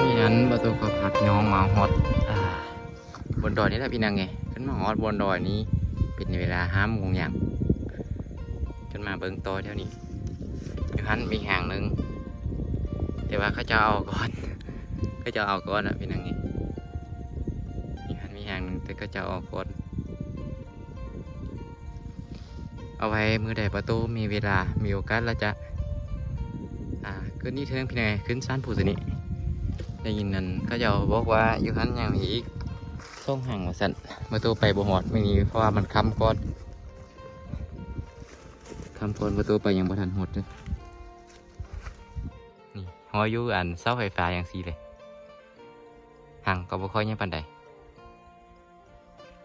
ນີ້ຫັ້ນ ບໍ່ໂຕກໍພາພີ່ນ້ອງມາຮອດ ອ່າ ບົນດອຍນີ້ແຫຼະພີ່ນ້ອງເອີຍ. ຂຶ້ນມາຮອດບົນດອຍນີ້ເປັນເວລາຫ້າໂມງຫຍັງ ຂຶ້ນມາເບິ່ງຕໍ່ແຖວນີ້. ຢູ່ຫັ້ນມີແຫ່ງໜຶ່ງ ແຕ່ວ່າເຂົາເຈົ້າເອົາກ່ອນ ເຂົາເຈົ້າເອົາກ່ອນນະພີ່ນ້ອງເອີຍ. ຢູ່ຫັ້ນມີແຫ່ງໜຶ່ງ ແຕ່ເຂົາເຈົ້າເອົາກ່ອນ. ເອົາໄວ້ມື້ໃດປາໂຕມີເວລາ ມີໂອກາດ ລະຈະ ອ່າ ຂຶ້ນອີກເທື່ອໜຶ່ງພີ່ນ້ອງເອີຍ ຂຶ້ນຊັ້ນພູຊະນີ້. ໄດ້ຍິນນັ້ນ ເຂົາເຈົ້າບອກວ່າຢູ່ຫັ້ນຍັງມີອີກສອງແຫ່ງວ່າຊັ້ນ. ປາໂຕໄປບໍ່ຮອດມື້ນີ້ ເພາະວ່າມັນຄ່ຳກ່ອນ ຄ່ຳກ່ອນ ປາໂຕໄປຍັງບໍ່ທັນຮອດເດີ. ນີ້ ຮອຍຢູ່ອັນເສົາໄຟຟ້າຈັ່ງຊີ້ເລີຍ ຫາງກໍບໍ່ຄ່ອຍໃຫຍ່ປານໃດ.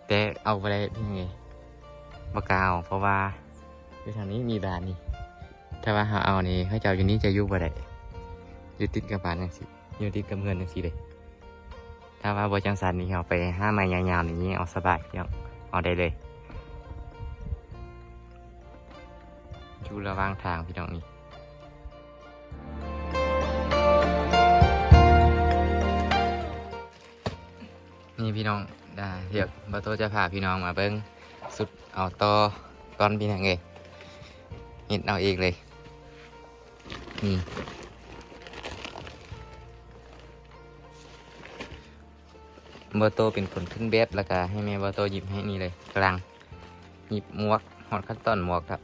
ແຕ່ເອົາບໍ່ໄດ້ພີ່ນ້ອງເອີຍ ບໍ່ກ້າເອົາ ເພາະວ່າຢູ່ທາງນີ້ມີບ້ານນີ້ ຖ້າວ່າເຮົາເອົານີ້ ເຂົາເຈົ້າຢູ່ນີ້ຈະຢູ່ບໍ່ໄດ້ ຢູ່ຕິດກັບບ້ານຈັ່ງຊີ້ ຢູ່ຕິດກັບເຮືອນຈັ່ງຊີ້ເດ້. ຖ້າວ່າບໍ່ຈັ່ງຊັ້ນນີ້ ເຮົາໄປຫາໄມ້ຍາວໆນີ້ ຍິງເອົາສະບາຍພີ່ນ້ອງ ເອົາໄດ້ເລີຍ. ຢູ່ລະຫວ່າງທາງພີ່ນ້ອງນີ້ ນີ້ພີ່ນ້ອງ ດາ ດຽວບ່າວໂຕຈະພາພີ່ນ້ອງມາເບິ່ງຊຸດເອົາຕໍ່ກ່ອນພີ່ນ້ອງເອີຍ ເຮັດເອົາເອງເລີຍ. ນີ້ ບ່າວໂຕເປັນຄົນຂຶ້ນແບບ ແລ້ວກະໃຫ້ແມ່ບ່າວໂຕຫຍິບໃຫ້ ນີ້ເລີຍ ກຳລັງຫຍິບໝວກ ຮອດຂັ້ນຕອນໝວກລະ.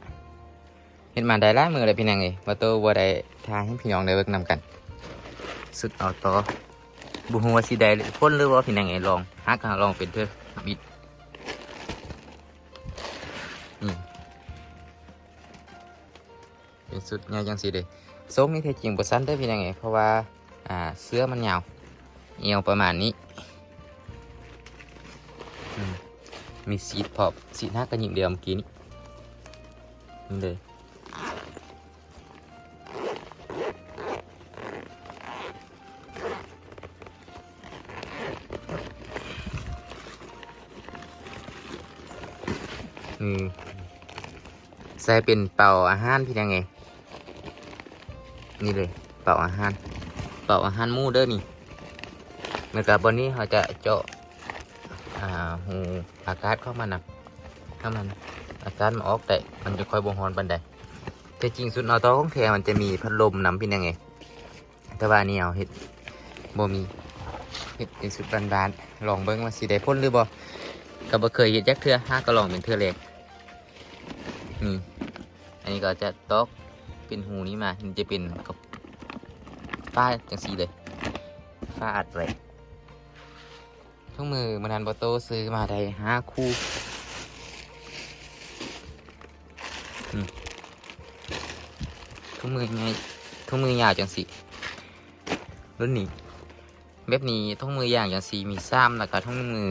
ເຮັດມາໄດ້ຫຼາຍມື້ແລ້ວພີ່ນ້ອງເອີຍ ບ່າວໂຕບໍ່ໄດ້ຖ່າຍໃຫ້ພີ່ນ້ອງໄດ້ເບິ່ງນຳກັນ. ຊຸດເອົາຕໍ່ ບໍ່ຮູ້ວ່າຊິໄດ້ຜົນຫຼືບໍ່ພີ່ນ້ອງເອີຍ ລອງ ຫາກະລອງເປັນເທື່ອບິດ. ນີ້ ເປັນຊຸດຍາວຈັ່ງຊີ້ເດ້. ຊົງນີ້ແທ້ຈິງບໍ່ສັ້ນເດີພີ່ນ້ອງເອີຍ ເພາະວ່າ ອ່າ ເສື້ອມັນຍາວ ແອວປະມານນີ້. ອືມ ມີສີດພ້ອມ ສີດຫາກະຍິບດຽວມື້ກີ້ນີ້ ນີ້ເລີຍ. ອືມ ໃສ່ເປັນເປົາອາຫານພີ່ນ້ອງເອີຍ. ນີ້ເລີຍ ເປົາອາຫານ ເປົາອາຫານໝູເດີນີ້. ແລ້ວກະບ່ອນນີ້ເຮົາຈະເຈາະ ອ່າ ຮູອາກາດເຂົ້າມານຳ ໃຫ້ມັນ ອາກາດມັນອອກໄດ້ ມັນຈະຄ່ອຍບໍ່ຮ້ອນປານໃດ. ແທ້ຈິງຊຸດເອົາຕໍ່ຂອງແທ້ມັນຈະມີພັດລົມນຳພີ່ນ້ອງເອີຍ. ແຕ່ວ່າອັນນີ້ເຮົາເຮັດບໍ່ມີ ເຮັດເປັນຊຸດບ້ານໆ ລອງເບິ່ງວ່າຊິໄດ້ຜົນຫຼືບໍ່. ກໍບໍ່ເຄີຍເຮັດຈັກເທື່ອ ຫາກໍລອງເປັນເທື່ອແລກ. ນີ້ ອັນນີ້ກໍຈະຕອກເປັນຮູນີ້ມາ ມັນຈະເປັນກັບຝາຈັ່ງຊີ້ເລີຍ ຝາອັດໄວ້. ຖົງມືມື້ນັ້ນບ່າວໂຕຊື້ມາໄດ້ຫ້າຄູ່. ອືມ ຖົງມືໃຫຍ່ ຖົງມືຍາວຈັ່ງຊີ້ ລຸ້ນນີ້ ແບບນີ້ ຖົງມືຍາວຈັ່ງຊີ້ມີສາມ ແລ້ວກະຖົງມື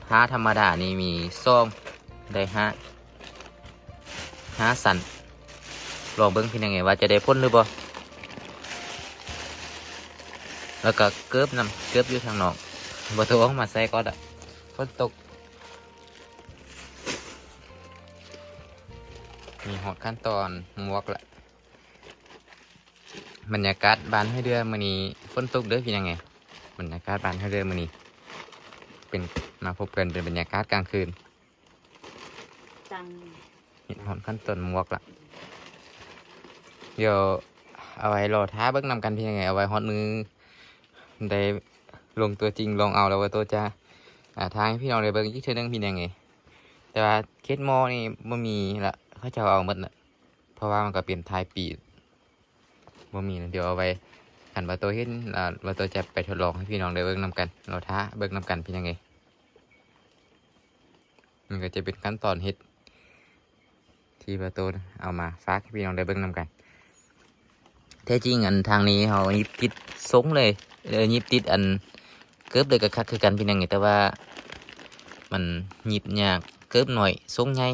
ຜ້າທຳມະດານີ້ມີສອງ ໄດ້ຫ້າ ຫ້າຊັ້ນ. ລອງເບິ່ງພີ່ນ້ອງເອີຍວ່າຈະໄດ້ຜົນຫຼືບໍ່. ແລ້ວກະເກີບນຳ ເກີບຢູ່ທາງນອກ ບໍ່ຕ້ອງເອົາມາໃສ່ກໍໄດ້ ຝົນຕົກ. ນີ້ຮອດຂັ້ນຕອນໝວກລະ. ບັນຍາກາດບ້ານຫ້ວຍເດືອມື້ນີ້ຝົນຕົກເດີພີ່ນ້ອງເອີຍ. ບັນຍາກາດບ້ານຫ້ວຍເດືອມື້ນີ້ ເປັນ ມາພົບກັນເປັນບັນຍາກາດກາງຄືນ. ຕັງ ເຮັດຮອດຂັ້ນຕອນໝວກລະ. ດຽວເອົາໄວ້ລໍຖ້າເບິ່ງນຳກັນພີ່ນ້ອງເອີຍ. ເອົາໄວ້ຮອດມື້ໄດ້ລົງຕົວຈິງລອງເອົາແລ້ວ ບ່າວໂຕຈະ ອ່າ ຖ່າຍໃຫ້ພີ່ນ້ອງໄດ້ເບິ່ງອີກເທື່ອໜຶ່ງພີ່ນ້ອງເອີຍ. ແຕ່ວ່າເຂດໝໍ້ນີ້ບໍ່ມີລະ ເຂົາເຈົ້າເອົາໝົດລະ ເພາະວ່າມັນກໍເປັນທ້າຍປີ ບໍ່ມີນະ. ດຽວເອົາໄວ້ ຄັນວ່າໂຕເຫັນ ອ່າ ວ່າໂຕຈະໄປທົດລອງໃຫ້ພີ່ນ້ອງໄດ້ເບິ່ງນຳກັນ ລໍຖ້າເບິ່ງນຳກັນພີ່ນ້ອງເອີຍ. ມັນກໍຈະເປັນຂັ້ນຕອນເຮັດ ທີ່ວ່າໂຕເອົາມາຝາກໃຫ້ພີ່ນ້ອງໄດ້ເບິ່ງນຳກັນ. ແທ້ຈິງອັນທາງນີ້ເຮົາຫຍິບຕິດຊົງເລີຍ ເອີ ຫຍິບຕິດອັນເກີບເລີຍກໍຄັກຄືກັນພີ່ນ້ອງເອີຍ ແຕ່ວ່າມັນຫຍິບຍາກ ເກີບໜ້ອຍຊົງໃຫຍ່.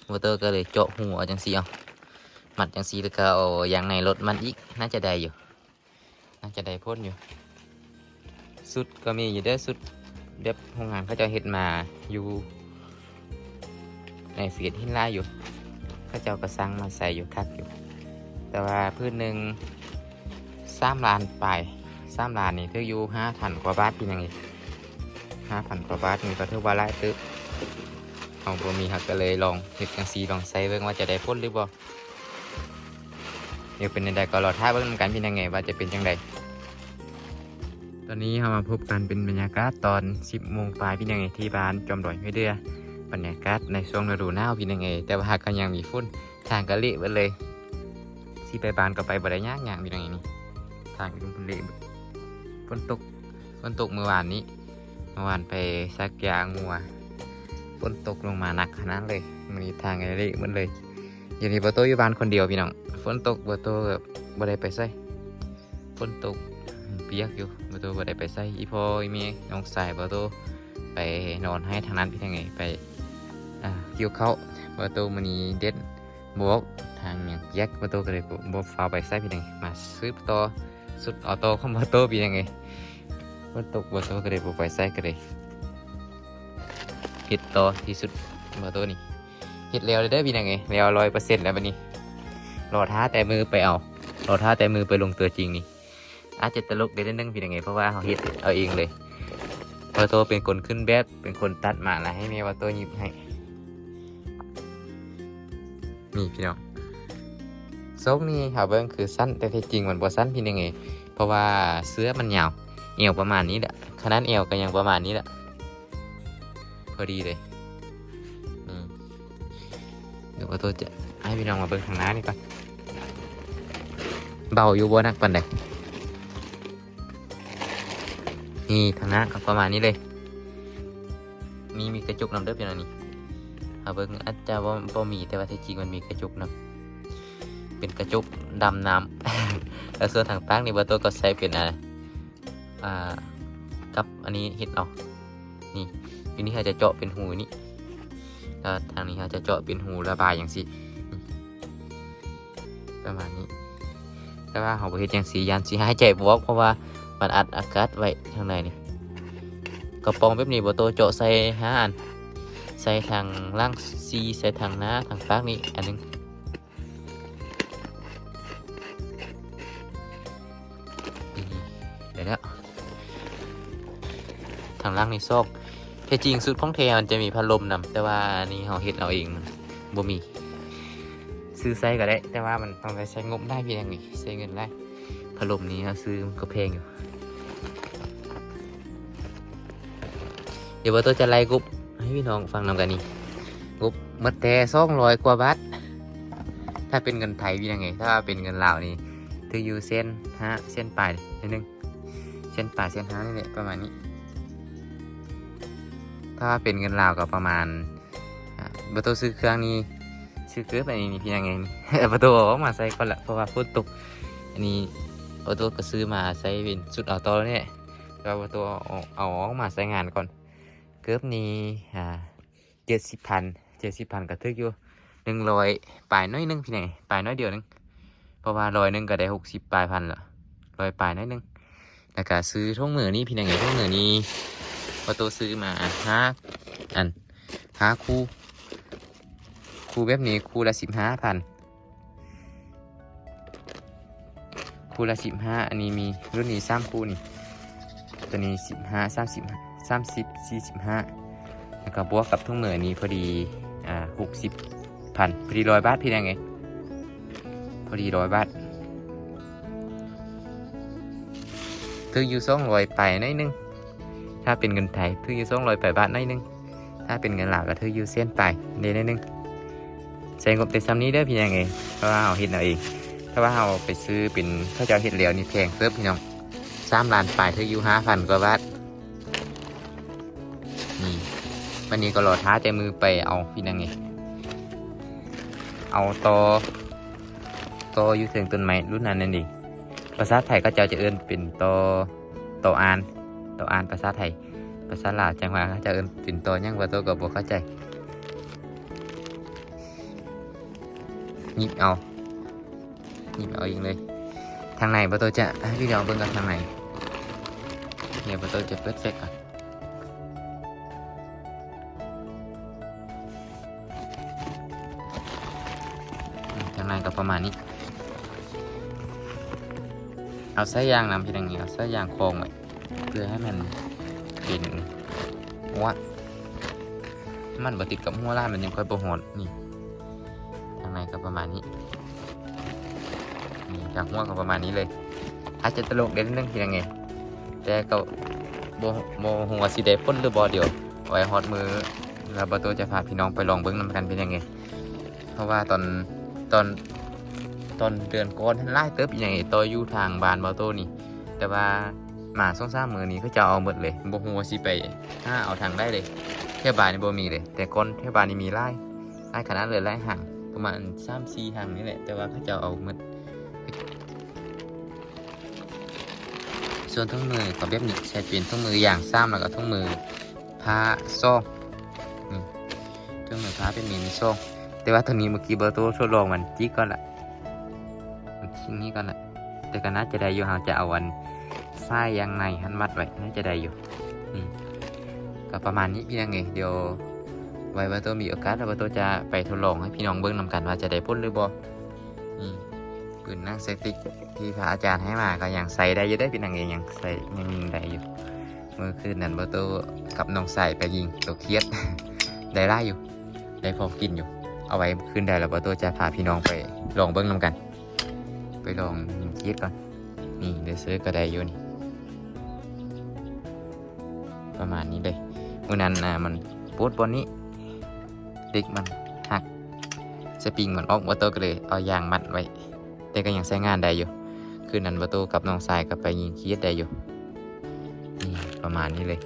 ບໍ່ເຕີກໍເລີຍເຈາະຮູເອົາຈັ່ງຊີ້ ເອົາ ມັດຈັ່ງຊີ້ ແລ້ວກໍເອົາຢາງໃນລົດມັດອີກ ໜ້າຈະໄດ້ຢູ່ ໜ້າຈະໄດ້ຜົນຢູ່. ຊຸດກໍມີຢູ່ເດີ ຊຸດແບບໂຮງງານເຂົາເຈົ້າເຮັດມາຢູ່ໃນເຟສເຫັນຫຼາຍຢູ່ ເຂົາເຈົ້າກໍສັ່ງມາໃສ່ຢູ່ ຄັກຢູ່ ແຕ່ວ່າພື້ນໜຶ່ງສາມລ້ານປາຍ າມລ້ານນີ້ຖືກຢູ່ຫ້າພັນກວ່າບາດ ພີ່ນ້ອງເອີຍ. ຫ້າພັນກວ່າບາດນີ້ກໍຖືວ່າຫຼາຍເຕີບ. ເຮົາບໍ່ມີ ເຮົາກໍເລີຍລອງເຮັດຈັ່ງຊີ້ ລອງໃຊ້ເບິ່ງວ່າຈະໄດ້ຜົນຫຼືບໍ່. ດຽວເປັນແນວໃດກໍລໍຖ້າເບິ່ງນຳກັນ ພີ່ນ້ອງເອີຍ ວ່າຈະເປັນຈັ່ງໃດ. ຕອນນີ້ເຮົາມາພົບກັນເປັນບັນຍາກາດຕອນສິບໂມງປາຍ ພີ່ນ້ອງເອີຍ ທີ່ບ້ານຈອມດອຍຫ້ວຍເດືອ. ບັນຍາກາດໃນຊ່ວງລະດູໜາວ ພີ່ນ້ອງເອີຍ ແຕ່ວ່າຫາກກໍຍັງມີຝົນ ທາງກໍເລະເບິດເລີຍ. ຊິໄປບ້ານກໍໄປບໍ່ໄດ້ຍາກໆ ພີ່ນ້ອງເອີຍ ນີ້ ທາງເລະເບິດ. ຝົນຕົກ ຝົນຕົກມື້ວານນີ້ ເມື່ອວານໄປສັກຢາງົວ ຝົນຕົກລົງມາໜັກຂະໜາດເລີຍ. ມື້ນີ້ທາງກໍເລະເບິດເລີຍ. ດຽວນີ້ບ່າວໂຕຢູ່ບ້ານຄົນດຽວ ພີ່ນ້ອງ. ຝົນຕົກບ່າວໂຕກໍບໍ່ໄດ້ໄປໃສ ຝົນຕົກປຽກຢູ່ ບ່າວໂຕບໍ່ໄດ້ໄປໃສ. ອີ່ພໍ່ອີ່ແມ່ນ້ອງຊາຍບ່າວໂຕໄປນອນໄຮ່ທາງນັ້ນ ພີ່ນ້ອງເອີຍ ໄປ ອ່າ ກ່ຽວເຂົ້າ. ບ່າວໂຕມື້ນີ້ເດັດບໍ່ອອກ ທາງຍັງປຽກ ບ່າວໂຕກໍເລີຍບໍ່ ບໍ່ຟ້າວໄປໃສ ພີ່ນ້ອງ. ມາສືບຕໍ່ຊຸດເອົາຕໍ່ຂອງບ່າວໂຕ ພີ່ນ້ອງເອີຍ. ຝົນຕົກ ບ່າວໂຕກໍເລີຍບໍ່ໄປໃສ ກໍເລີຍເຮັດຕໍ່ທີ່ຊຸດບ່າວໂຕນີ້. ເຮັດແລ້ວເດີ ພີ່ນ້ອງເອີຍ ແລ້ວຮ້ອຍເປີເຊັນແລ້ວບັດນີ້. ລໍຖ້າແຕ່ມື້ໄປເອົາ ລໍຖ້າແຕ່ມື້ໄປລົງຕົວຈິງນີ້. ອາດຈະຕະຫຼົກໄດ້ໜ້ອຍໜຶ່ງ ພີ່ນ້ອງເອີຍ ເພາະວ່າເຮົາເຮັດເອົາເອງເລີຍ. ບ່າວໂຕເປັນຄົນຂຶ້ນແບບ ເປັນຄົນຕັດມາ ແລ້ວໃຫ້ແມ່ບ່າວໂຕຫຍິບໃຫ້. ນີ້ພີ່ນ້ອງ ຊົງນີ້ເຮົາເບິ່ງຄືສັ້ນ ແຕ່ທີ່ຈິງມັນບໍ່ສັ້ນ ພີ່ນ້ອງເອີຍ ເພາະວ່າເສື້ອມັນຍາວ ແອວປະມານນີ້ແຫຼະ ຂະໜາດແອວກໍຍັງປະມານນີ້ແຫຼະ ພໍດີເລີຍ. ນີ້ ດຽວບ່າວໂຕຈະໃຫ້ພີ່ນ້ອງມາເບິ່ງທາງໜ້ານີ້ກ່ອນ. ເບົາຢູ່ ບໍ່ໜັກປານໃດ. ນີ້ທາງໜ້າກໍປະມານນີ້ເລີຍ. ມີ ມີກະຈົກນຳເດີ ພີ່ນ້ອງ. ນີ້ເຮົາເບິ່ງອາດຈະບໍ່ ບໍ່ມີ ແຕ່ວ່າທີ່ຈິງມັນມີກະຈົກນຳ ເປັນກະຈົກດຳນ້ຳ. ແລ້ວສ່ວນທາງປາກນີ້ ບ່າວໂຕກໍໃສ່ເປັນ ອ່າ ອ່າ ກັບອັນນີ້ເຮັດເອົາ. ນີ້ ຢູ່ນີ້ເຮົາຈະເຈາະເປັນຮູນີ້ ແລ້ວທາງນີ້ເຮົາຈະເຈາະເປັນຮູລະບາຍຈັ່ງຊີ້ ປະມານນີ້. ແຕ່ວ່າເຮົາບໍ່ເຮັດຈັ່ງຊີ້ ຢ້ານຊິຫາຍໃຈບໍ່ອອກ ເພາະວ່າມັນອັດອາກາດໄວ້ທາງໃນນີ້. ກະປ໋ອງແບບນີ້ ບ່າວໂຕເຈາະໃສ່ຫ້າອັນ ໃສ່ທາງຫຼັງສີ່ ໃສ່ທາງໜ້າ ທາງປາກນີ້ອັນໜຶ່ງ. ໄດ້ແລ້ວ ທາງຫຼັງນີ້ສອງ. ແທ້ຈິງຊຸດຂອງແທ້ມັນຈະມີພັດລົມນຳ ແຕ່ວ່າອັນນີ້ເຮົາເຮັດເອົາເອງ ມັນບໍ່ມີ. ຊື້ໃຊ້ກໍໄດ້ ແຕ່ວ່າມັນຕ້ອງໄດ້ໃຊ້ງົບຫຼາຍ ພີ່ນ້ອງເອີຍ ໃຊ້ເງິນຫຼາຍ. ພັດລົມນີ້ເຮົາຊື້ມັນກໍແພງຢູ່. ດຽວບ່າວໂຕຈະໄລ່ງົບໃຫ້ພີ່ນ້ອງຟັງນຳກັນນີ້. ງົບໝົດແຕ່ສອງຮ້ອຍກວ່າບາດ ຖ້າເປັນເງິນໄທ ພີ່ນ້ອງເອີຍ. ຖ້າເປັນເງິນລາວນີ້ຖືກຢູ່ແສນຫ້າ ແສນປາຍໜ້ອຍໜຶ່ງ ແສນປາຍ ແສນຫ້ານີ້ແຫຼະ ປະມານນີ້. ຖ້າເປັນເງິນລາວກໍປະມານ ອ່າ ບ່າວໂຕຊື້ເຄື່ອງນີ້ ຊື້ເກີບອັນນີ້ ພີ່ນ້ອງເອີຍ. ບ່າວໂຕເອົາອອກມາໃສ່ກ່ອນລະ ເພາະວ່າຝົນຕົກ. ອັນນີ້ບ່າວໂຕກໍຊື້ມາໃສ່ເປັນຊຸດເອົາຕໍ່ນີ້ແຫຼະ ແຕ່ວ່າບ່າວໂຕເອົາ ເອົາອອກມາໃຊ້ງານກ່ອນ. ເກີບນີ້ ອ່າ ເຈັດສິບພັນ ເຈັດສິບພັນກໍຖືກຢູ່ ໜຶ່ງຮ້ອຍປາຍໜ້ອຍໜຶ່ງ ພີ່ນ້ອງເອີຍ ປາຍໜ້ອຍດຽວໜຶ່ງ. ເພາະວ່າຮ້ອຍໜຶ່ງກໍໄດ້ຫົກສິບປາຍພັນລະ ຮ້ອຍປາຍໜ້ອຍໜຶ່ງ. ແລ້ວກໍຊື້ຖົງມືນີ້ ພີ່ນ້ອງເອີຍ ຖົງມືນີ້ ພໍ່ໂຕຊື້ມາຫ້າອັນ ຫ້າຄູ່ ຄູ່ແບບນີ້ຄູ່ລະສິບຫ້າພັນ ຄູ່ລະສິບຫ້າ. ອັນນີ້ມີລຸ້ນນີ້ສາມຄູ່ນີ້ ຕົວນີ້ສິບຫ້າ ສາມສິບ ສາມສິບ ສີ່ສິບຫ້າ ແລ້ວກໍບວກກັບຖົງມືນີ້ພໍດີ ອ່າ ຫົກສິບພັນ ພໍດີຮ້ອຍບາດ ພີ່ນ້ອງເອີຍ ພໍດີຮ້ອຍບາດ. ຖືກຢູ່ສອງຮ້ອຍປາຍໜ້ອຍໜຶ່ງ ຖ້າເປັນເງິນໄທຖືກຢູ່ສອງຮ້ອຍປາຍບາດໜ້ອຍໜຶ່ງ. ຖ້າເປັນເງິນລາວກໍຖືກຢູ່ແສນປາຍເດ້ໜ້ອຍໜຶ່ງ. ໃຊ້ງົບແຕ່ສ່ຳນີ້ເດີ ພີ່ນ້ອງເອີຍ ເພາະວ່າເຮົາເຮັດເອົາເອງ. ຖ້າວ່າເຮົາໄປຊື້ເປັນເຂົາເຈົ້າເຮັດແລ້ວນີ້ແພງເຕີບ ພີ່ນ້ອງ ສາມລ້ານປາຍ ຖືກຢູ່ຫ້າພັນກວ່າບາດ. ນີ້ ບັດນີ້ກໍລໍຖ້າແຕ່ມື້ໄປເອົາ ພີ່ນ້ອງເອີຍ ເອົາຕໍ່ ຕໍ່ຢູ່ເທິງຕົ້ນໄມ້ລຸ້ນນັ້ນນັ້ນເອງ. ພາສາໄທເຂົາເຈົ້າຈະເອີ້ນເປັນຕໍ ຕໍອ່ານ ຕໍອ່ານພາສາໄທ. ພາສາລາວຈັ່ງວ່າເຂົາເຈົ້າເອີ້ນເປັນຕໍຫຍັງ ບ່າວໂຕກໍບໍ່ເຂົ້າໃຈ. ຫຍິບເອົາ ຫຍິບເອົາເອງເລີຍ. ທາງໃນບ່າວໂຕຈະໃຫ້ພີ່ນ້ອງເບິ່ງກັນ ທາງໃນ. ດຽວບ່າວໂຕຈະເປີດແຟກກ່ອນ. ອືມ ທາງໃນກໍປະມານນີ້. ເ ເອົາສາຍຢາງນຳ ພີ່ນ້ອງ ເອົາສາຍຢາງຄ່ອງໄວ້ ເພື່ອໃຫ້ມັນເປັນ ໂອ້ຍ ມັນບໍ່ຕິດກັບຫົວຫຼາຍ ມັນຍັງຄ່ອຍບໍ່ຮອດ. ນີ້ ທາງໃນກໍປະມານນີ້ ນີ້ ທາງຫົວກໍປະມານນີ້ເລີຍ. ອາດຈະຕະຫຼົກໄດ້ໜ້ອຍໜຶ່ງ ພີ່ນ້ອງເອີຍ ແຕ່ກໍບໍ່ ບໍ່ຮູ້ວ່າຊິໄດ້ຜົນຫຼືບໍ່. ດຽວໄວ້ຮອດມື້ແລ້ວ ບ່າວໂຕ້ຈະພາພີ່ນ້ອງໄປລອງເບິ່ງນຳກັນ ພີ່ນ້ອງເອີຍ. ເພາະວ່າຕອນ ຕອນ ຕອນເດືອນກ່ອນຫັ້ນຫຼາຍເຕີບ ອີຫຍັງ ຕໍ່ຢູ່ທາງບ້ານບ່າວໂຕ້ນີ້ ແຕ່ວ່າມາສອງສາມມື້ນີ້ ເຂົາເຈົ້າເອົາໝົດເລີຍ ບໍ່ຮູ້ວ່າຊິໄປຫາເອົາທາງໃດເລີຍ. ແຖວບ້ານນີ້ບໍ່ມີເລີຍ ແຕ່ກ່ອນແຖວບ້ານນີ້ມີຫຼາຍ ຫຼາຍຂະໜາດເລີຍ ຫຼາຍຮັງ ປະມານສາມສີ່ຮັງນີ້ແຫຼະ ແຕ່ວ່າເຂົາເຈົ້າເອົາໝົດ. ສ່ວນຖົງມືກໍແບບນີ້ ໃຊ້ເປັນຖົງມືຢາງສາມ ແລ້ວກໍຖົງມື ຜ້າສອງ ນີ້ ເຄື່ອງມືຜ້າເປັນເມນສອງ. ແຕ່ວ່າໂຕນີ້ເມື່ອກີ້ບ່າວໂຕ້ທົດລອງມັນຈິກກ່ອນລະ ມັນຈິກນີ້ກ່ອນລະ ແຕ່ກໍໜ້າຈະໄດ້ຢູ່. ເຮົາຈະເອົາອັນສາຍຢາງໃນຫັ້ນມັດໄວ້ ໜ້າຈະໄດ້ຢູ່. ນີ້ ກໍປະມານນີ້ ພີ່ນ້ອງເອີຍ. ດຽວໄວ້ບ່າວໂຕ້ມີໂອກາດແລ້ວ ບ່າວໂຕ້ຈະໄປທົດລອງໃຫ້ພີ່ນ້ອງເບິ່ງນຳກັນວ່າຈະໄດ້ຜົນຫຼືບໍ່. ນີ້ ປືນໜັງສະຕິກທີ່ພະອາຈານໃຫ້ມາກໍຍັງໃຊ້ໄດ້ຢູ່ເດ້ ພີ່ນ້ອງເອີຍ ຍັງໃຊ້ ຍັງຍິງໄດ້ຢູ່. ມື້ຄືນນັ້ນບ່າວໂຕ້ກັບນ້ອງຊາຍໄປຍິງໂຕຂຽດ ໄດ້ຫຼາຍຢູ່ ໄດ້ພໍກິນຢູ່. ເອົາໄວ້ຄືນໃດແລ້ວບ່າວໂຕ້ຈະພາພີ່ນ້ອງໄປລອງເບິ່ງນຳກັນ ໄປລອງຍິງຂຽດກ່ອນ. ນີ້ ໄດ້ເສີກກໍໄດ້ຢູ່ນີ້ ປະມານນີ້ເດ້. ມື້ນັ້ນ ອ່າ ມັນປົດບ່ອນນີ້ ເຫຼັກມັນຫັກ ສະປຣິງມັນອອກ ບ່າວໂຕ້ກໍເລີຍເອົາຢາງມັດໄວ້ ແຕ່ກໍຍັງໃຊ້ງານໄດ້ຢູ່. ຄືນນັ້ນບ່າວໂຕ້ກັບນ້ອງຊາຍກໍໄປຍິງຂຽດໄດ້ຢູ່. ນີ້ ປະມານນີ້ເລີຍ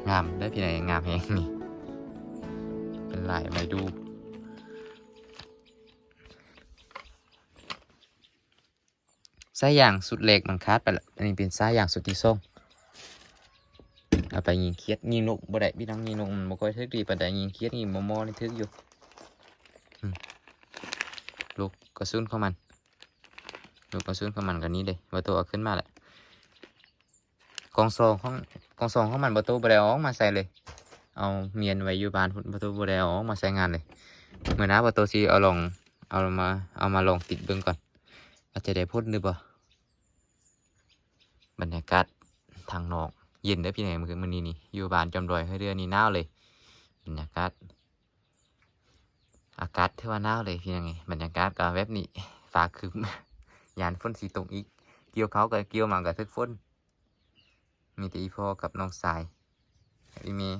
ງາມເດ້ພີ່ນ້ອງ ງາມແຮງນີ້ ເປັນລາຍໄມ້ດູ່. ສາຍຢາງຊຸດແລກມັນຂາດໄປລະ ອັນນີ້ເປັນສາຍຢາງຊຸດທີສອງ ເອົາໄປຍິງຂຽດ ຍິງນົກບໍ່ໄດ້ ພີ່ນ້ອງ ຍິງນົກມັນບໍ່ຄ່ອຍຖືກດີປານໃດ. ຍິງຂຽດ ຍິງມໍ່ໆ ນີ້ຖືກຢູ່. ອືມ ລູກກະສຸນຂອງມັນ ລູກກະສຸນຂອງມັນກໍນີ້ເດ້ ບ່າວໂຕ້ເອົາຂຶ້ນມາລະ. ກ່ອງຊອງຂອງ ກ່ອງຊອງຂອງມັນ ບ່າວໂຕ້ບໍ່ໄດ້ເອົາອອກມາໃຊ້ເລີຍ ເອົາມ້ຽນໄວ້ຢູ່ບ້ານພຸ້ນ ບ່າວໂຕ້ບໍ່ໄດ້ເອົາອອກມາໃຊ້ງານເລີຍ. ມື້ໜ້າບ່າວໂຕ້ຊິເອົາລອງ ເອົາມາ ເອົາມາລອງຕິດເບິ່ງກ່ອນ ວ່າຈະໄດ້ຜົນຫຼືບໍ່. ບັນຍາກາດທາງນອກເຢັນເດີ້ພີ່ນ້ອງ ມື້ ມື້ນີ້ນີ້ ຢູ່ບ້ານຈອມດອຍຫ້ວຍເດືອນີ້ໜາວເລີຍ ບັນຍາກາດ ອາກາດຖືວ່າໜາວເລີຍພີ່ນ້ອງເອີຍ. ບັນຍາກາດກໍແບບນີ້ ຟ້າຄຶ້ມ ຢ້ານຝົນຊິຕົກອີກ ກ່ຽວເຂົ້າກໍກ່ຽວມາກໍຖືກຝົນ. ມີແຕ່ອີ່ພໍ່ກັບນ້ອງຊາຍກັບອີ່ແມ່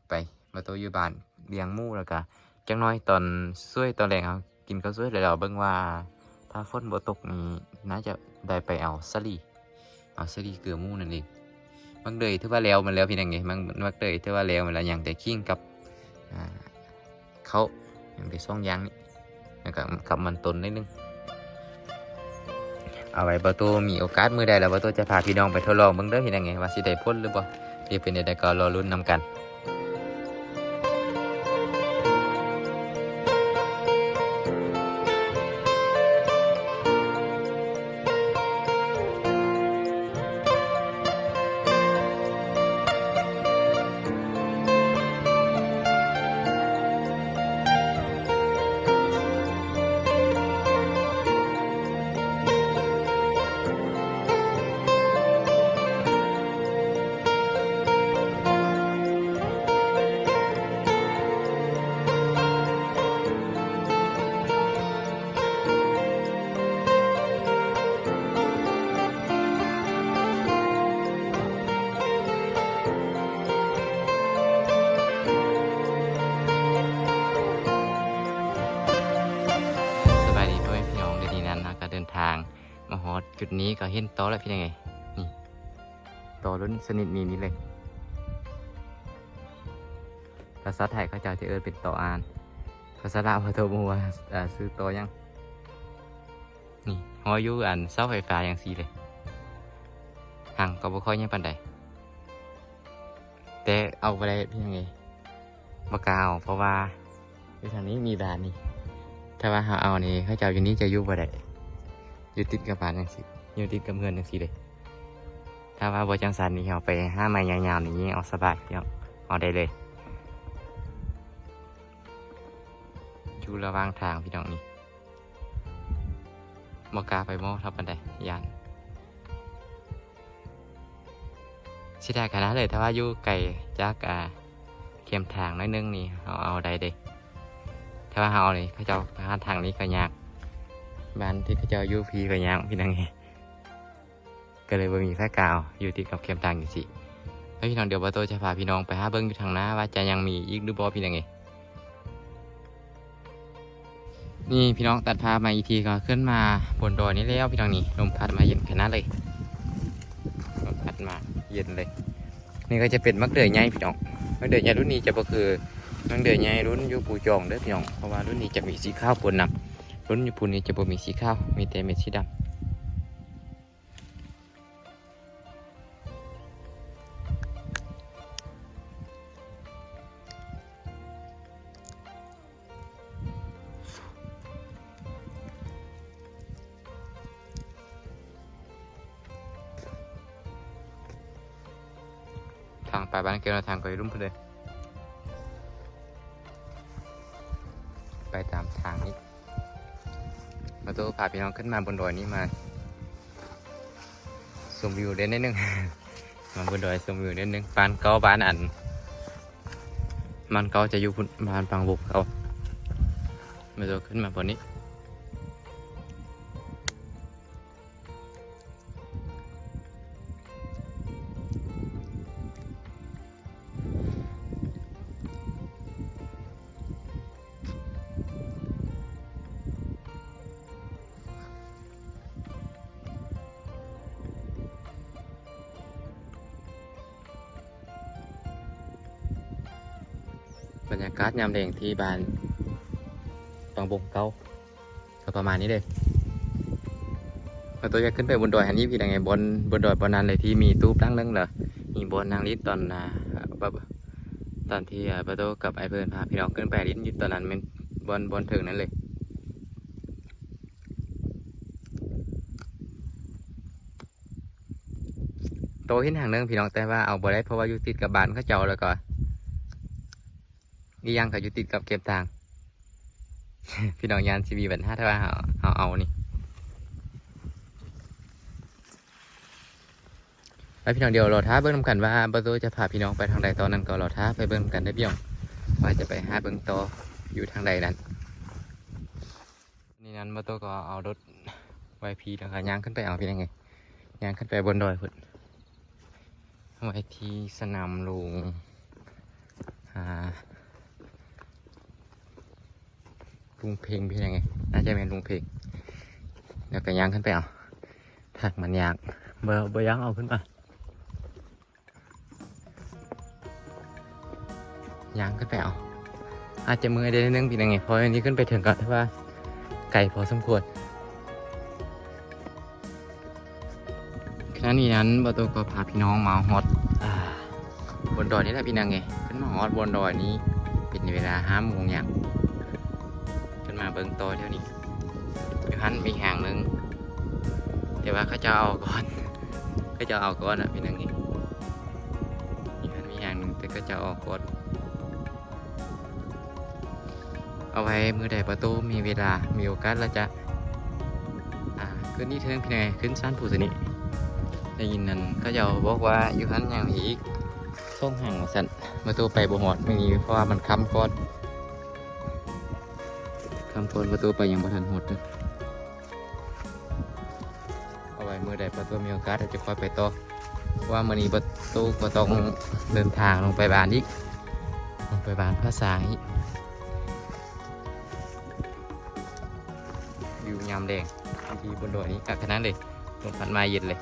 ໄປ ບ່າວໂຕ້ຢູ່ບ້ານລ້ຽງໝູ ແລ້ວກະຈັກໜ້ອຍຕອນສວຍຕອນແລງ ເຮົາກິນເຂົ້າສວຍແລ້ວເບິ່ງວ່າ ຖ້າຝົນບໍ່ຕົກນີ້ ໜ້າຈະໄດ້ໄປເອົາສາລີ ເອົາສາລີເກືອໝູນັ້ນເອງ. ໝາກເດືອຍຖືວ່າແລ້ວໝົດແລ້ວພີ່ນ້ອງເອີຍ ໝາກ ໝາກເດືອຍຖືວ່າແລ້ວໝົດແລ້ວ ຍັງແຕ່ຂີງກັບ ອ່າ ເຂົ້າ ຍັງໄດ້ສອງຢ່າງນີ້ ແລ້ວກໍກັບມັນຕົ້ນໜ້ອຍໜຶ່ງ. ເອົາໄວ້ບ່າວໂຕ້ມີໂອກາດມື້ໃດແລ້ວ ບ່າວໂຕ້ຈະພາພີ່ນ້ອງໄປທົດລອງເບິ່ງເດີ້ພີ່ນ້ອງເອີຍ ວ່າຊິໄດ້ຜົນຫຼືບໍ່. ດຽວເປັນແນວໃດກໍລໍລຸ້ນນຳກັນ. ສະບາຍດີພໍ່ແມ່ພີ່ນ້ອງ ດຽວນີ້ນັ້ນເຮົາກໍເດີນທາງມາຮອດຈຸດນີ້ ກໍເຫັນຕໍແລ້ວພີ່ນ້ອງເອີຍ ນີ້ ຕໍລຸ້ນຊະນິດນີ້ນີ້ເລີຍ. ພາສາໄທເຂົາເຈົ້າຈະເອີ້ນເປັນຕໍອ່ານ ພາສາລາວເຮົາກໍບໍ່ຮູ້ວ່າ ເອີ ຊື່ຕໍຫຍັງ. ນີ້ ຫ້ອຍຢູ່ອັນເສົາໄຟຟ້າຈັ່ງຊີ້ເລີຍ ຫາງກໍບໍ່ຄ່ອຍໃຫຍ່ປານໃດ ແຕ່ເອົາບໍ່ໄດ້ພີ່ນ້ອງເອີຍ ບໍ່ກ້າເອົາ ເພາະວ່າຢູ່ທາງນີ້ມີບ້ານນີ້ ຖ້າວ່າເຮົາເອົານີ້ ເຂົາເຈົ້າຢູ່ນີ້ຈະຢູ່ບໍ່ໄດ້ ຢູ່ຕິດກັບບ້ານຈັ່ງຊີ້ ຢູ່ຕິດກັບເຮືອນຈັ່ງຊີ້ເລີຍ. ຖ້າວ່າບໍ່ຈັ່ງຊັ້ນນີ້ ເຮົາໄປຫາໄມ້ຍາວໆນີ້ຍິງເອົາສະບາຍ ເອົາໄດ້ເລີຍ ຢູ່ລະຫວ່າງທາງພີ່ນ້ອງນີ້. ບໍ່ກ້າໄປໝໍ້ເທົ່າປານໃດ ຢ້ານ. ເສຍດາຍຂະໜາດເລີຍ ຖ້າວ່າຢູ່ໄກຈາກ ອ່າ ແຄມທາງໜ້ອຍໜຶ່ງນີ້ ເຮົາເອົາໄດ້ເດ້. ຖ້າວ່າເຮົາເອົານີ້ ເຂົາເຈົ້າ ຫາທາງນີ້ກໍຍາກ ບ້ານທີ່ເຂົາເຈົ້າຢູ່ພີ້ກໍຍາກ ພີ່ນ້ອງເອີຍ. ກໍເລີຍບໍ່ມີໃຜກ້າເອົາ ຢູ່ຕິດກັບແຄມທາງຈັ່ງຊີ້. ແລ້ວພີ່ນ້ອງ ດຽວບ່າວໂຕ້ຈະພາພີ່ນ້ອງໄປຫາເບິ່ງຢູ່ທາງໜ້າວ່າຈະຍັງມີອີກຫຼືບໍ່ ພີ່ນ້ອງເອີຍ. ນີ້ພີ່ນ້ອງ ຕັດພາບມາອີກທີ ກໍຂຶ້ນມາບົນດອຍນີ້ແລ້ວພີ່ນ້ອງ. ນີ້ ລົມພັດມາເຢັນຂະໜາດເລີຍ ລົມພັດມາເຢັນເລີຍ. ນີ້ກໍຈະເປັນໝາກເດືອຍໃຫຍ່ພີ່ນ້ອງ. ໝາກເດືອຍໃຫຍ່ລຸ້ນນີ້ຈະບໍ່ຄືໝາກເດືອຍໃຫຍ່ລຸ້ນຢູ່ພູຈອງເດີພີ່ນ້ອງ ເພາະວ່າລຸ້ນນີ້ຈະມີສີຂາວປົນນຳ. ລຸ້ນຢູ່ພູນີ້ຈະບໍ່ມີສີຂາວ ມີແຕ່ເມັດສີດຳ. ທາງໄປບ້ານແກ້ວ ທາງໄປລຸ່ມພຸ້ນເດ້ ໄປຕາມທາງນີ້. ມາໂຕພາພີ່ນ້ອງຂຶ້ນມາບົນດອຍນີ້ ມາຊົມວິວໄດ້ໜ້ອຍໜຶ່ງ ມາບົນດອຍຊົມວິວໜ້ອຍໜຶ່ງ. ບ້ານເກົ່າ ບ້ານອັນ ບ້ານເກົ່າຈະຢູ່ພຸ້ນ ບ້ານປາງບົກເກົ່າ. ມາໂຕຂຶ້ນມາບ່ອນນີ້ ບັນຍາກາດຍາມແລງທີ່ບ້ານປາງບົກເກົ່າ ກໍປະມານນີ້ເດ້. ບ່າວໂຕ້ຢາກຂຶ້ນໄປບົນດອຍຫັ້ນອີກ ພີ່ນ້ອງເອີຍ. ບ່ອນ ບົນດອຍບ່ອນນັ້ນເລີຍທີ່ມີຕູບຫຼັງໜຶ່ງ ແລ້ວມີບ່ອນນັ່ງຫຼິ້ນຕອນ ອ່າ ແບບ ຕອນທີ່ ອ່າ ບ່າວໂຕ້ກັບອ້າຍເພິ່ນພາພີ່ນ້ອງຂຶ້ນໄປຫຼິ້ນຢູ່ຕອນນັ້ນ ແມ່ນບ່ອນ ບ່ອນເທິງນັ້ນເລີຍ. ໂຕເຫັນຫາງໜຶ່ງພີ່ນ້ອງ ແຕ່ວ່າເອົາບໍ່ໄດ້ ເພາະວ່າຢູ່ຕິດກັບບ້ານເຂົາເຈົ້າ ແລ້ວກໍ ອີກຢ່າງກໍຢູ່ຕິດກັບແຄມທາງ ພີ່ນ້ອງ ຢ້ານຊິມີບັນຫາ ຖ້າວ່າເຮົາ ເຮົາເອົານີ້. ແລ້ວພີ່ນ້ອງ ດຽວລໍຖ້າເບິ່ງນຳກັນວ່າບ່າວໂຕ້ຈະພາພີ່ນ້ອງໄປທາງໃດຕໍ່ ນັ້ນກໍລໍຖ້າໄປເບິ່ງນຳກັນເດີພີ່ນ້ອງ ວ່າຈະໄປຫາເບິ່ງຕໍ່ຢູ່ທາງໃດນັ້ນ. ນີ້ນັ້ນ ບ່າວໂຕ້ກໍເອົາລົດໄວ້ພີ້ ແລ້ວກໍຍ່າງຂຶ້ນໄປເອົາ ພີ່ນ້ອງເອີຍ. ຍ່າງຂຶ້ນໄປບົນດອຍພຸ້ນ ໄວ້ທີ່ສະໜາມຫຼວງ ອ່າ ລຸງເພັງ ພີ່ນ້ອງເອີຍ. ໜ້າຈະແມ່ນລຸງເພັງ ແລ້ວກໍຍ່າງຂຶ້ນໄປເອົາ. ທາງມັນຍາກ ບໍ່ ບໍ່ຢາກເອົາຂຶ້ນມາ. ຍ່າງຂຶ້ນໄປເອົາ ອາດຈະເມື່ອຍໄດ້ໜ້ອຍໜຶ່ງ ພີ່ນ້ອງເອີຍ ເພາະວ່ານີ້ຂຶ້ນໄປເຖິງກໍຖືວ່າໄກພໍສົມຄວນ. ຂະນະນີ້ນັ້ນ ບ່າວໂຕ້ກໍພາພີ່ນ້ອງມາຮອດ ອ່າ ບົນດອຍນີ້ແຫຼະ ພີ່ນ້ອງເອີຍ. ຂຶ້ນມາຮອດບົນດອຍນີ້ເປັນເວລາຫ້າໂມງຫຍັງ ຂຶ້ນມາເບິ່ງຕໍ່ແຖວນີ້. ຢູ່ຫັ້ນມີຫາງໜຶ່ງ ແຕ່ວ່າເຂົາເຈົ້າເອົາກ່ອນ ເຂົາເຈົ້າເອົາກ່ອນນະ ພີ່ນ້ອງເອີຍ. ມີ ມັນມີຫາງໜຶ່ງ ແຕ່ກໍຈະອອກກ່ອນ ເອົາໄວ້ມື້ໃດບ່າວໂຕ້ມີເວລາ ມີໂອກາດ ແລ້ວຈະ ອ່າ ຂຶ້ນອີກເທື່ອໜຶ່ງ ພີ່ນ້ອງເອີຍ ຂຶ້ນຊັ້ນພູຊະນີ້. ໄດ້ຍິນນັ້ນ ເຂົາເຈົ້າບອກວ່າຢູ່ຫັ້ນຍັງມີອີກສອງຫາງວ່າຊັ້ນ. ບ່າວໂຕ້ໄປບໍ່ຮອດມື້ນີ້ ເພາະວ່າມັນຄ່ຳກ່ອນ ຄ່ຳກ່ອນ ບ່າວໂຕ້ໄປຍັງບໍ່ທັນຮອດເດີ. ເອົາໄວ້ມື້ໃດບ່າວໂຕ້ມີໂອກາດ ອາດຈະຄ່ອຍໄປຕໍ່ ເພາະວ່າມື້ນີ້ບ່າວໂຕ້ກໍຕ້ອງເດີນທາງລົງໄປບ້ານອີກ ລົງໄປບ້ານພາສາງອີກ ຢູ່ຍາມແລງທີ່ບົນດອຍນີ້ ອາກາດຂະໜາດເລີຍ ລົມພັດມາເຢັນເລີຍ.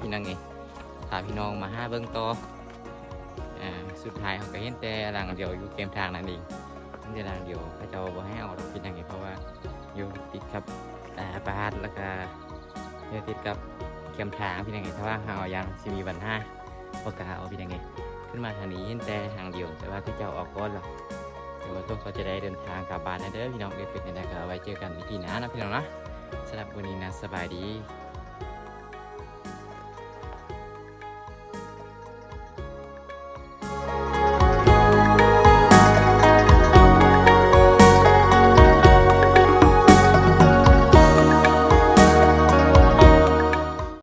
ພີ່ນ້ອງເອີຍ ພາພີ່ນ້ອງມາຫາເບິ່ງຕໍ່. ອ່າ ສຸດທ້າຍເຮົາກໍເຫັນແຕ່ຫຼັງດຽວຢູ່ແຄມທາງນັ້ນເອງ ເຫັນແຕ່ຫຼັງດຽວ ເຂົາເຈົ້າບໍ່ໃຫ້ເອົາດອກ ພີ່ນ້ອງເອີຍ ເພາະວ່າຢູ່ຕິດກັບ ອ່າ ປ່າ ແລ້ວກໍຢູ່ຕິດກັບແຄມທາງ ພີ່ນ້ອງເອີຍ ຖ້າວ່າເຮົາເອົາຢ່າງຊິມີບັນຫາ ບໍ່ກ້າເອົາ ພີ່ນ້ອງເອີຍ. ຂຶ້ນມາທາງນີ້ເຫັນແຕ່ທາງດຽວ ແຕ່ວ່າເຂົາເຈົ້າອອກກ່ອນລະ ແຕ່ວ່າຕົກກໍຈະໄດ້ເດີນທາງກັບບ້ານແລ້ວເດີ ພີ່ນ້ອງເອີຍ. ເປັນຈັ່ງໃດກໍໄວ້ເຈີກັນອີພີໜ້າເນາະ ພີ່ນ້ອງເນາະ. ສຳລັບມື້ນີ້ນະ ສະບາຍດີ.